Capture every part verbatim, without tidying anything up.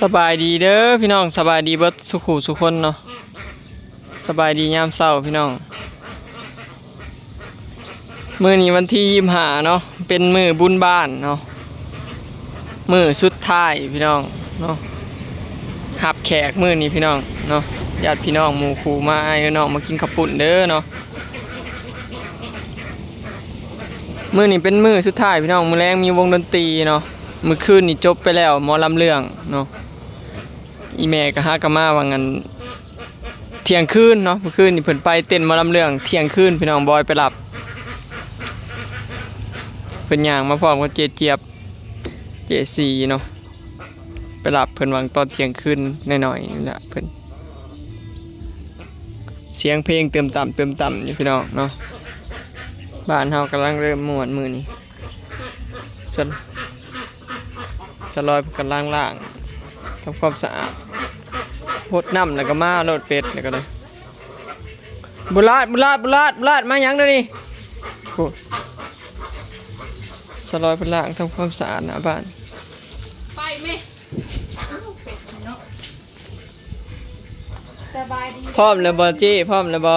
สบายดีเด้อพี่น้อง สบายดีเบิดสุขูสุคนเนาะ สบายดียามเช้าพี่น้อง มื้อนี้วันที่ยี่สิบห้าเนาะ เป็นมื้อบุญบ้านเนาะ มื้อสุดท้ายพี่น้องเนาะ รับแขกมื้อนี้พี่น้องเนาะ ญาติพี่น้องหมู่คู่มา อ้ายเอื้อน้องมากินข้าวปุ้นเด้อเนาะ มื้อนี้เป็นมื้อสุดท้ายพี่น้อง มื้อแลงมีวงดนตรีเนาะ มื้อคืนนี้จบไปแล้วหมอลำเรื่องเนาะ อีแม่ก็หากะมาว่างั้น เที่ยงคืนเนาะ มื้อคืนนี้เพิ่นไปเต้นหมอลำเรื่อง เที่ยงคืนพี่น้อง บอยไปรับ เพิ่นย่างมาพร้อมกับเจ๊เจี๊ยบ เจ๊สีเนาะ ไปรับเพิ่นหว่างตอนเที่ยงคืนหน่อยๆนี่แหละ เพิ่น เสียงเพลงเติมต่ำเติมต่ำอยู่พี่น้องเนาะ บ้านเฮากำลังเริ่มม่วนมื้อนี้ ส่วน สาวลอยเพิ่นกำลังล้าง ทำความสะอาด หดน้ำแล้วก็มาโลดเป็ดแล้วก็ได้ บุญรอด บุญรอด บุญรอด บุญรอด มาหยังเดี๋ยวนี้ โอ้ สาวลอยเพิ่นล้างทำความสะอาดหน้าบ้าน ไปแม่ สบายดี พร้อมแล้วบ่เจ้ พร้อมแล้วบ่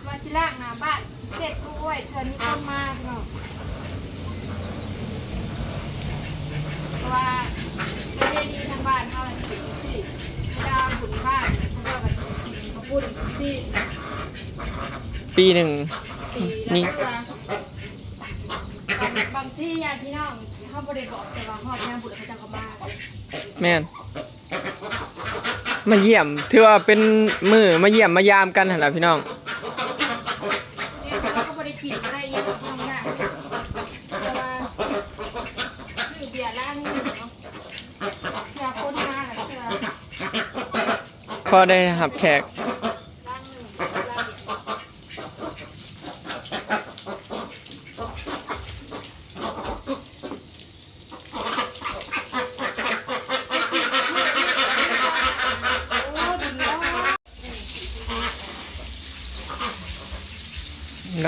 ว่าสิล้างหน้าบ้าน เช็ดถูไว้ เทื่อมีคนมาพี่น้อง เพราะว่าประเพณีทางบ้านเฮาน่ะสิเป็นจังซี่ เวลาบุญบ้านน่ะ เขาเจ้าก็สิกินข้าวปุ้นกินซีน ปีหนึ่ง ปีละ นี่ เทื่อ บาง บางทีญาติพี่น้องเฮาบ่ได้บอก แต่ว่าฮอดยามบุญเขาเจ้าก็มา แม่น มาเยี่ยม ถือว่าเป็นมื้อมาเยี่ยมมายามกันหั่นล่ะพี่น้อง เนี่ยเขาก็บ่ได้กินอะไรอย่างเงี้ยพี่น้องนะ แต่ว่าซื้อเบียร์ลังหนึ่งเนาะ เทื่อคนมาแล้วเทื่อ พอได้รับแขก ลังหนึ่ง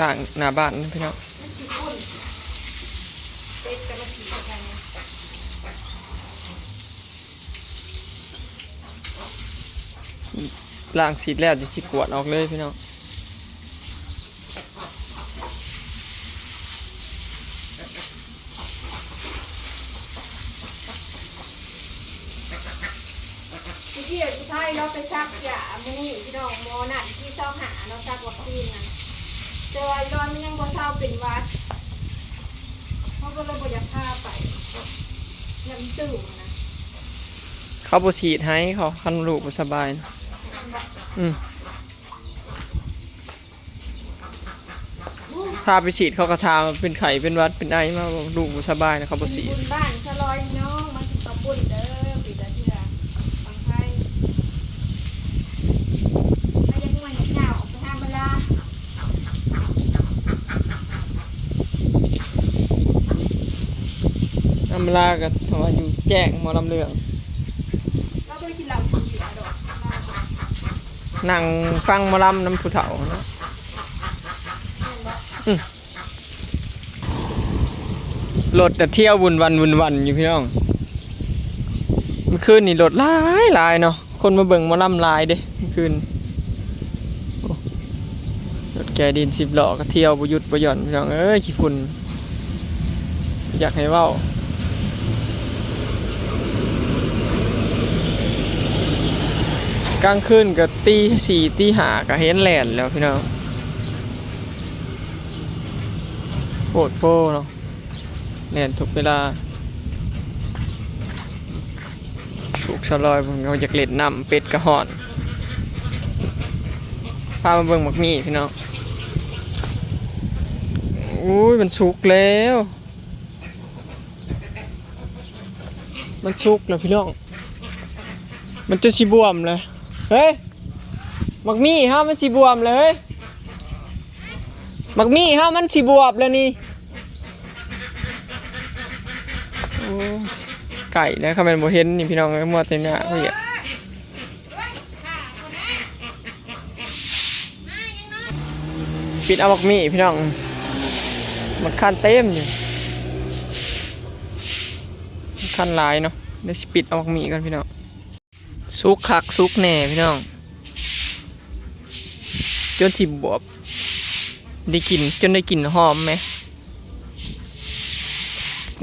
ล้างหน้าบ้านพี่น้อง ล้างสีดแล้วจะสิกวาดออกเลยพี่น้อง ผู้เฒ่าผู้ไทยเนาะ ไปสักยามื้อนี้พี่น้อง หมอนัดที่ซอกหาเนาะ สักวัคซีนนะ แต่ว่าอีร้อนมันยังบ่เซาเป็นหวัด เขาก็เลยบ่อยากพาไป ย้านมันตื่นนะ เขาบ่ฉีดให้เขา คันลูกบ่สบายนะ อืม ถ้าไปฉีดเขาก็ถามว่าเป็นไข้เป็นหวัดเป็นไอมา บอกลูกบ่สบายนะ เขาบ่ฉีด บุญบ้านสะลอยพี่น้อง มากินข้าวปุ้นเด้อ ปีละเทื่อ ฝั่งไทย มาจากเมืองยาวออกไปทางเวลา อำลาก็เพราะว่าอยู่แจ้งหมอลำเรื่อง เราบ่ได้กินเหล้ากินเบียร์ดอก นั่งฟังหมอลำนำผู้เฒ่าเนาะ อืม รถแต่เที่ยววุ่นวันวุ่นวันอยู่พี่น้อง เมื่อคืนนี่รถหลายหลายเนาะ คนมาเบิ่งหมอลำหลายเด้เมื่อคืน โอ้ รถแกดินสิบล้อก็เที่ยวบ่หยุดบ่หย่อนพี่น้องเอ้ย ขี้ฝุ่น อยากให้เว้า กลางคืนก็ตีสี่ตีห้าก็เห็นแล่นแล้วพี่น้อง โพดโพเนาะ แล่นทุกเวลา ลูกสาวลอยเพิ่นก็อยากเล่นน้ำ เป็ดก็ฮ้อน พามาเบิ่งหมากมี่พี่น้อง อุ้ย มันสุกแล้ว มันสุกแล้วพี่น้อง มันจะสิบวมเลย เฮ้ย หมากมี่เฮามันสิบวมเลย เฮ้ย หมากมี่เฮามันสิบวมแล้วนี่ โอ้ ไก่นะ คันแม่นบ่เห็นนี่พี่น้องเอ้ย มัวแต่หน้าเขาเห็น ปิดเอาหมากมี่พี่น้อง มันคันเต็มอยู่ มัน อันหลายเนาะ เดี๋ยวสิปิดเอาหมากหมี่ก่อนพี่น้อง สุกคักสุกแน่พี่น้อง จนสิบวบ ได้กิน จนได้กินหอมไหม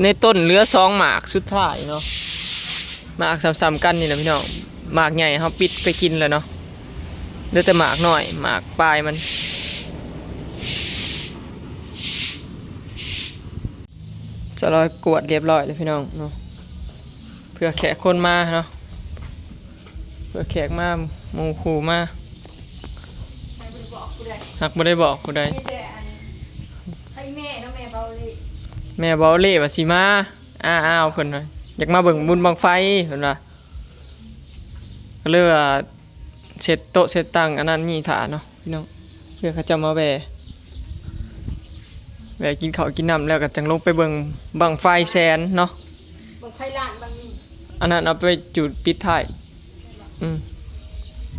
ในต้นเหลือสองหมากสุดท้ายเนาะ หมากซ้ำๆกันนี่แหละพี่น้อง หมากใหญ่เฮาปิดไปกินแล้วเนาะ เหลือแต่หมากน้อย หมากปลายมัน จะรอยกวดเรียบร้อยเลยพี่น้องเนาะ เพื่อแขกคนมาเนาะ เพื่อแขกมา หมู่คู่มา ใครบ่ได้บอกผู้ใด หากบ่ได้บอกผู้ใด มีแต่อัน ให้แม่เนาะ แม่เบาหลี แม่เบาหลีว่าสิมา อ้าวๆ เพิ่นว่า อยากมาเบิ่งบุญบั้งไฟ เพิ่นว่า ก็เลยว่า เซตโต๊ะเซตตังอันนั้นนี่ถ่าเนาะพี่น้อง เพื่อเขาเจ้ามาแวะ แวะกินข้าวกินน้ำแล้วก็จั่งลงไปเบิ่งบั้งไฟแสนเนาะ บั้งไฟล้านบั้งนี่ อันนั้นเอาไปจุดปิดท้าย อืม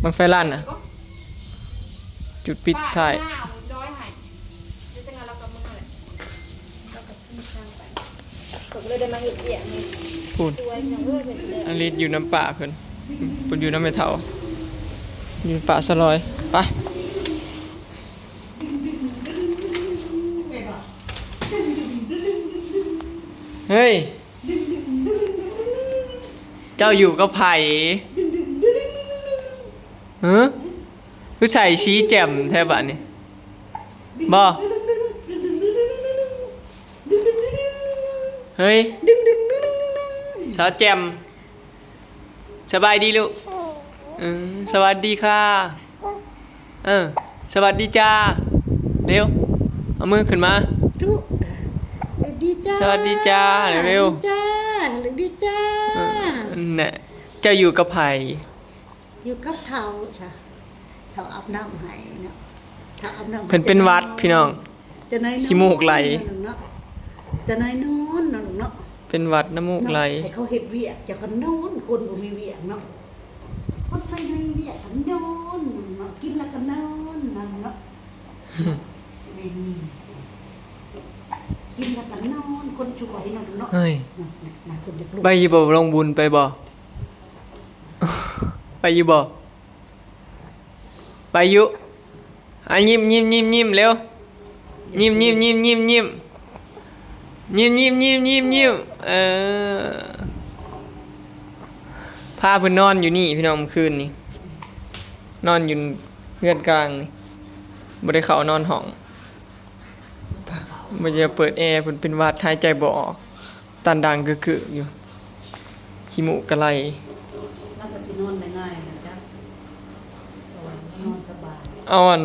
บั้งไฟล้านน่ะ จุดปิดท้าย ป้าหน้าเอาร้อยให้ เดี๋ยวจั่งนั้นเราก็เมือแหละ เราก็ ข้อยก็เลยได้มาเฮ็ดเวียกนี่ พูด สวยจังเว้ย เพิ่นสิได้ อันนี้อยู่นำป้าเพิ่น เพิ่นอยู่นำแม่เฒ่า อยู่นำป้าสลอย ไป เฮ้ย เจ้าอยู่กับไผ ฮะ คือใส่สีแจ่มแท้บัดนี้ บ่ เฮ้ย สาวแจ่ม สบายดีลูก เออ สวัสดีค่ะ เออ สวัสดีจ้า เร็ว เอามือขึ้นมา ทุ สวัสดีจ้า สวัสดีจ้า เร็วๆ สวัสดีจ้า สวัสดีจ้า เออ นั่นแหละ เจ้าอยู่กับไผ อยู่กับเฒ่าจ้ะ เฒ่าอาบน้ำให้เนาะ เฒ่าอาบน้ำให้ เพิ่นเป็นหวัดพี่น้อง จะน้อยนอน ขี้มูกไหล เนาะ จะน้อยนอนเนาะลูกเนาะ เป็นหวัดน้ำมูกไหล เนาะ ให้เขาเฮ็ดเวียก เจ้าก็นอน คนบ่มีเวียกเนาะ คนบ่มีเวียกก็นอนเนาะ กินแล้วก็นอน นอนเนาะ แม่น กินแล้วก็นอน คนช่วยเนาะลูกเนาะ เฮ้ย นะ นะ นะ เพิ่นอยากรู้ ไปอยู่บ่ ลงบุญไปบ่ ไปอยู่บ่ ไปอยู่ อ่ะ ยิ้ม ยิ้ม ยิ้ม ยิ้ม เร็ว ยิ้ม ยิ้ม ยิ้ม ยิ้ม ยิ้ม ยิ้ม ยิ้ม ยิ้ม ยิ้ม เออ พาเพิ่นนอนอยู่นี่พี่น้อง เมื่อคืนนี้ นอนอยู่เฮือนกลางนี่ บ่ได้เข้านอนห้อง บ่ได้เปิดแอร์ เพิ่นเป็นหวัด หายใจบ่ออก ตันดังกึกๆอยู่ ขี้มูกกะไหล แล้วก็สินอนได้ง่ายนะจ๊ะ เพราะว่านอนสบาย เอาอัน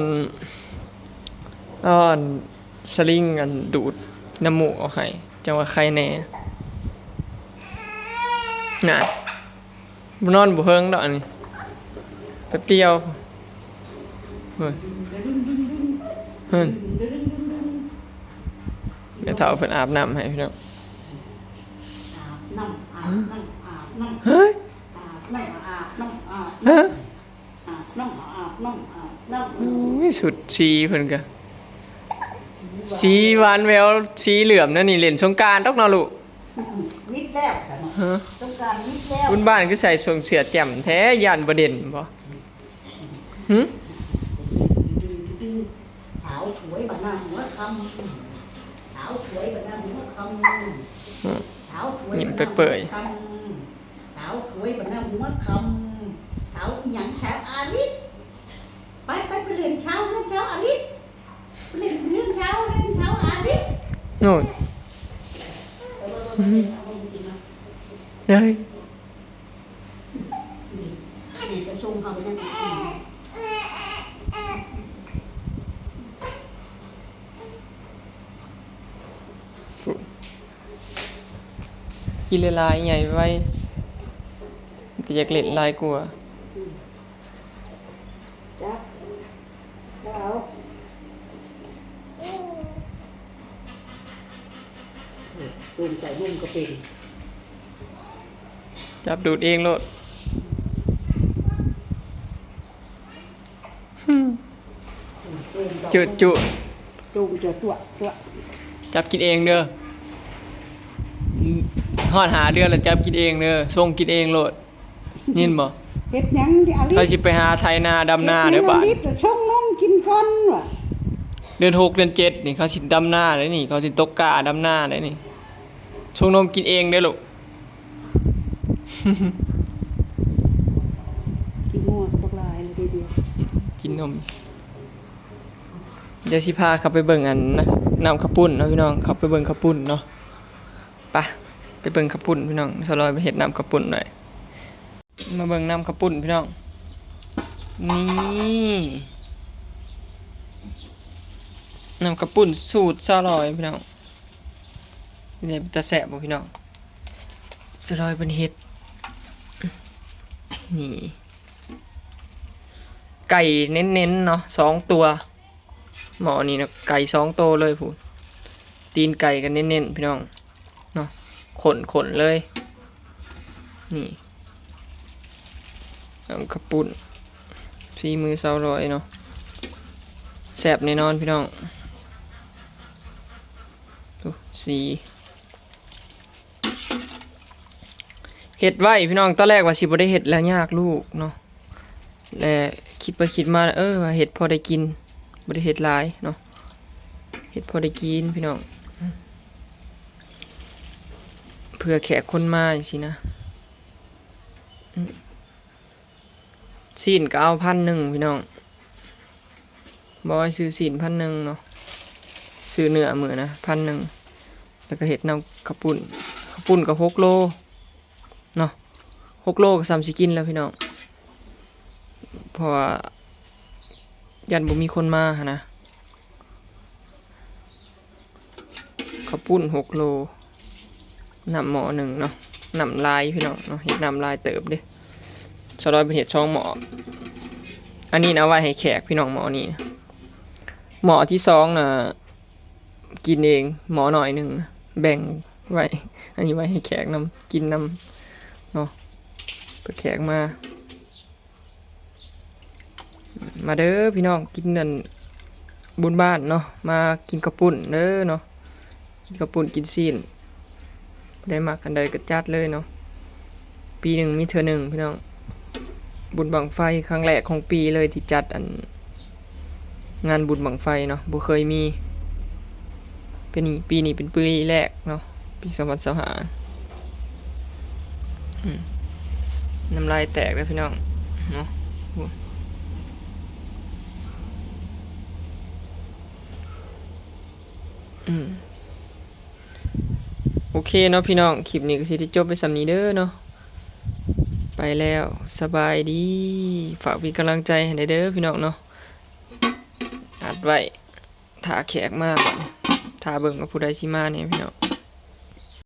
เอาอันสลิงอันดูดน้ำมูกออกให้ จั่งว่าไคแหน่ น่ะ บ่นอนบ่เฮิงดอกอันนี้ แป๊บเดียว เฮ้ย เฮ้ย แม่เฒ่าเพิ่นอาบน้ำให้พี่น้อง อาบน้ำ อาบน้ำ อาบน้ำ เฮ้ย อาบน้ำ อาบน้ำ อาบน้ำ ฮะ อาบน้ำ อาบน้ำ อาบน้ำ อุ้ย สุดสีเพิ่นกะ สีหวานแหวว สีเหลือมนั่นนี่ เล่นสงกรานต์ดอกเนาะลูก มิดแล้วค่ะเนาะ ฮะ สงกรานต์มิดแล้ว บุญบ้านคือใส่ส่งเสื้อแจ่มแท้ ย่านบ่เด่นบ่ หึ สาวสวยบ้านนาหัวคำ สาวสวยบ้านนาหัวคำ อืม สาวสวย ยิ้มเปื่อยๆ บ้านนาหัวคำ สาวสวยบ้านนาหัวคำ สาวอีหยัง สาวอาลิส ไป ไป ไปเล่นเช้าเล่นเช้าอาลิส ไปเล่นเล่นเช้าเล่นเช้าอาลิส โน่น เฮ้ย นี่ นี่จะส่งเขาไปนั่นอีก กินหลายๆ ใหญ่ไว แต่อยากเล่นหลายกว่า จับ แล้วเอา ตูมใส่บุ้งก็เป็น จับดูดเองโลด ตูม จุจุ ตูมจะตัวตัว จับกินเองเด้อ อืม ฮอดห้าเดือนแล้วจับกินเองเด้อ ส่งกินเองโลด ยินบ่ เฮ็ดหยังดิอาลี เขาสิไปหาไถนาดำนาเด้อ เฮ็ดหยัง บาด อาลี ไปส่งนมกินก่อนว่ะ เดือนหกเดือนเจ็ดนี่เขาสิดำนาเด้นี่ เขาสิตกกล้าดำนาเด้นี่ ส่งนมกินเองเด้อลูก กินงัวก็บักหลายเลยทีเดียว กินนม เดี๋ยวสิพาเขาไปเบิ่งอันนะ น้ำข้าวปุ้นเนาะพี่น้อง เขาไปเบิ่งข้าวปุ้นเนาะ ไป ไปเบิ่งข้าวปุ้นพี่น้อง สาวลอยไปเฮ็ดน้ำข้าวปุ้นหน่อย มาเบิ่งน้ำข้าวปุ้นพี่น้อง นี่ น้ำข้าวปุ้นสูตรสาวลอยพี่น้อง นี่เป็นตาแซ่บบ่พี่น้อง สาวลอยเป็นเฮ็ด นี่ ไก่เน้นๆเนาะ สองตัว หม้อนี้นะ ไก่สองตัวเลยพู้น ตีนไก่กันเน้นๆพี่น้อง เนาะ ข้นๆเลย นี่ น้ำข้าวปุ้น ฝีมือสาวลอยเนาะ แซ่บแน่นอนพี่น้อง ดูสี เฮ็ดไว้พี่น้อง ตอนแรกว่าสิบ่ได้เฮ็ดแล้วยากลูกเนาะ และคิดไปคิดมา เออ ว่าเฮ็ดพอได้กิน บ่ได้เฮ็ดหลายเนาะ เฮ็ดพอได้กินพี่น้อง เผื่อแขกคนมาจังซี้นะ อืม ซีนก็เอาพันหนึ่งพี่น้อง บอยซื้อซีนพันหนึ่งเนาะ ซื้อเนื้อมื้อนะพันหนึ่ง แล้วก็เฮ็ดน้ำข้าวปุ้น ข้าวปุ้นก็หกโลเนาะ หกโลก็ส่ำสิกินแล้วพี่น้อง เพราะว่าย่านบ่มีคนมาหั้นนะ ข้าวปุ้นหกโล น้ำหม้อหนึ่งเนาะ น้ำหลายพี่น้องเนาะ เฮ็ดน้ำหลายเติบเด้ สาวลอยเป็นเฮ็ดสองหม้อ อันนี้นะเอาไว้ให้แขกพี่น้อง หม้อนี้นะ หม้อที่สองนะ กินเอง หม้อน้อยหนึ่งนะ แบ่งไว้ อันนี้ไว้ให้แขกนำ กินนำเนาะ เผื่อแขกมา มาเด้อพี่น้อง กินนั่นบุญบ้านเนาะ มากินข้าวปุ้นเด้อเนาะ กินข้าวปุ้นกินซีน ได้มักอันใดก็จัดเลยเนาะ ปีหนึ่งมีเทื่อหนึ่งพี่น้อง บุญบั้งไฟครั้งแรกของปีเลยที่จัดอัน งานบุญบั้งไฟเนาะ บ่เคยมี เป็นนี่ ปีนี้เป็นปีแรกเนาะ ปีสองพันยี่สิบห้า อืม น้ำลายแตกเลยพี่น้อง เนาะ อืม โอเคเนาะพี่น้อง คลิปนี้ก็สิได้จบไปส่ำนี้เด้อเนาะ ไปแล้ว สบายดี ฝากเป็นกำลังใจให้เด้อพี่น้องเนาะ อัดไว้ ถ้าแขกมาบัดนี้ ถ้าเบิ่งว่าผู้ใดสิมาเนี่ยพี่น้อง